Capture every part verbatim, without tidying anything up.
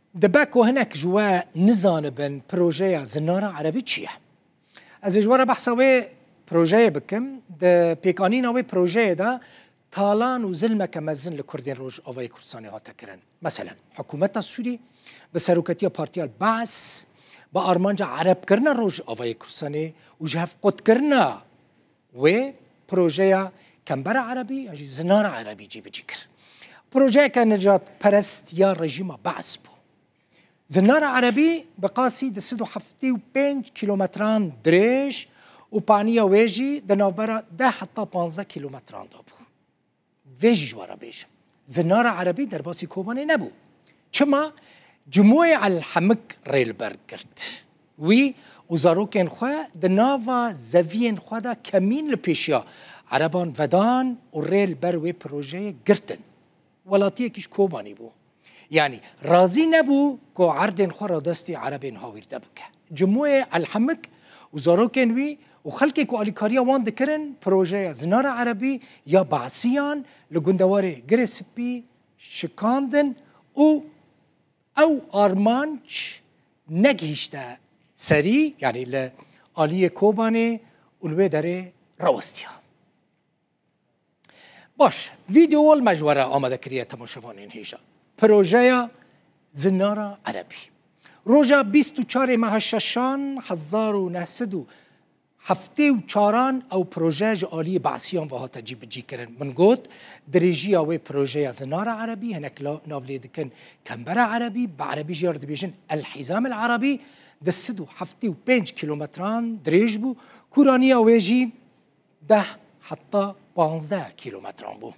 Dibe ku hinek ji we nizanibin projeya Zinara Erebî çi ye? Ez ê ji we re behsa wê projeyê bikim. Di pêkanîna wê projeyê de talan û zilmeke mezin li Kurdên Rojavayê Kurdistanê hate kirin. Meselen, hikûmeta Sûrî bi seroketiya partiya Baas bi armanca erebkirina Rojavayê Kurdistanê û ji hev qutkirina wê projeya Kembera Erebî yan jî Zinara Erebî cîbicî kir. Projeyeke nijadperest ya rejîma Baas bû. Zinara Erebî bi qasî du sed û heftê û pênc kîlometran dirêj û paniya wê jî di navbera deh heta panzdeh kîlometran de bû. Vê jî ji we re bêjim. Zinara Erebî derbasî Kobanê nebû. Çima? Cumûyê El Hemik rê li ber girt. Wî û zarokên xwe di nava zeviyên xwe de kemîn li pêşiya Ereban vedan û rê li ber wê projeyê girtin. Welatiyekî ji Kobanê bû. Yanî razî nebû ku erdên xwe radestî Erebên hawîrde bike. Cumûyê El Hemik û zarokên wî û xelkê ku alîkariya wan dikirin, projeya Zinara Erebî ya Baasiyan li gundewarê Girê Spî şikandin û ew armanc negihîşte serî, yanî li aliyê Kobanê û li wê derê rawestiya. Baş, vîdeo me ji we re amade kiriye temaşevanên hêja. Projeya Zinara Erebî. Roja bîst û çarê meha şeşan hezar û neh sed û heftê û çaran ew proje ji aliyê Baasiyan ve hate cîbicî kirin. Min got, dirêjiya wê projeya Zinara Erebî, hinek la-, nav lê dikin Kembera Erebî, bi erebî jê re dibêjin El Hizam El Erebî, du sed û heftê û pênc kîlometran dirêj bû, kûraniya wê jî deh heta panzdeh kîlometran bû.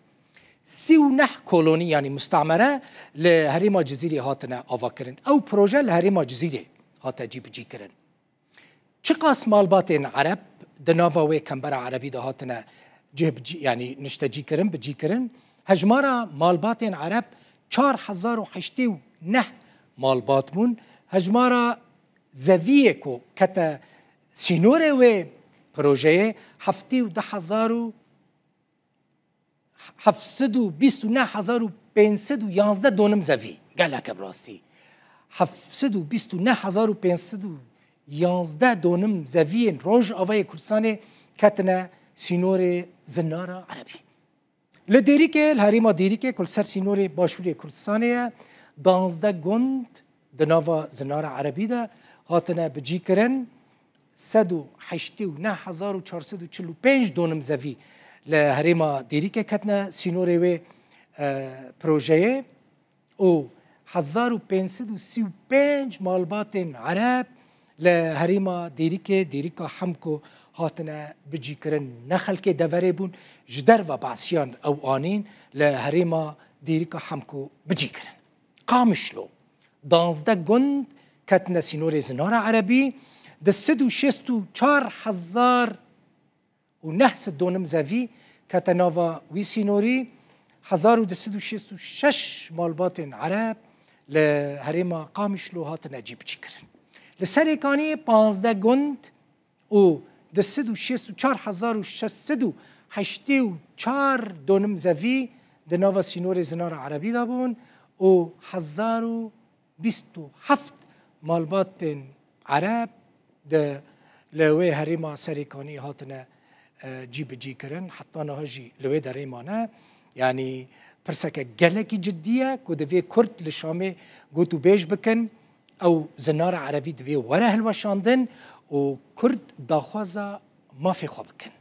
Sî û neh kolonî, yanî mustamere, li herêma Cizîrê hatine avakirin. Ew proje li herêma Cizîrê hate cîbicî kirin. Çiqas malbatên Ereb di nava wê Kembera Erebî de hatine cihbicî, yanî niştecî kirin, bicî kirin? Hejmara malbatên Ereb çar hezar û heştê û neh malbat bûn. Hejmara zeviyê ku kete sînorê wê projeyê heftê û du hezar û heft sed û bîst û neh hezar û pênc sed û yanzdeh donim zevî. Gelek e bi rastî. Heft sed û bîst û neh hezar û pênc sed û yanzdeh donim zeviyên Rojavayê Kurdistanê ketine sînorê Zinara Erebî. Li Dêrikê, li herêma Dêrikê ku li ser sînorê başûrê Kurdistanê ye, danzdeh gund di nava Zinara Erebî de hatine bicîkirin, sed û heştê û neh hezar û çar sed û çil û pênc donim zevî li herêma Dêrikê ketine sînorê wê, e, projeyê û hezar û pênc sed û sî û pênc malbatên Ereb li herêma Dêrikê, Dêrika Hemko hatine bicîkirin. Ne xelkê deverê bûn, ji derve Baasiyan ew anîn li herêma Dêrika Hemko bicîkirin. Qamişlo, danzdeh gund ketine sînorê Zinara Erebî, du sed û şêst û çar hezar û neh sed donim zevî kete nava wî sînorî, hezar û du sed û şêst û şeş malbatên Ereb li herêma Qamişlo hatine cîbicîkirin. Li Serêkaniyê panzdeh gund û du sed û şêst û çar hezar û şeş sed û heştê û çar donim zevî di nava sînorê Zinara Erebî de bûn û hezar û bîst û heft malbatên Ereb di, li wê herêma Serêkanî hatine, e, cîbicî kirin. Heta niha jî li wê derê mane. Yanî pirseke gelekî cidî ye ku divê Kurd li Şamê gotûbêj bikin. Ew Zinara Erebî divê were hilweşandin û Kurd daxwaza mafê xwe bikin.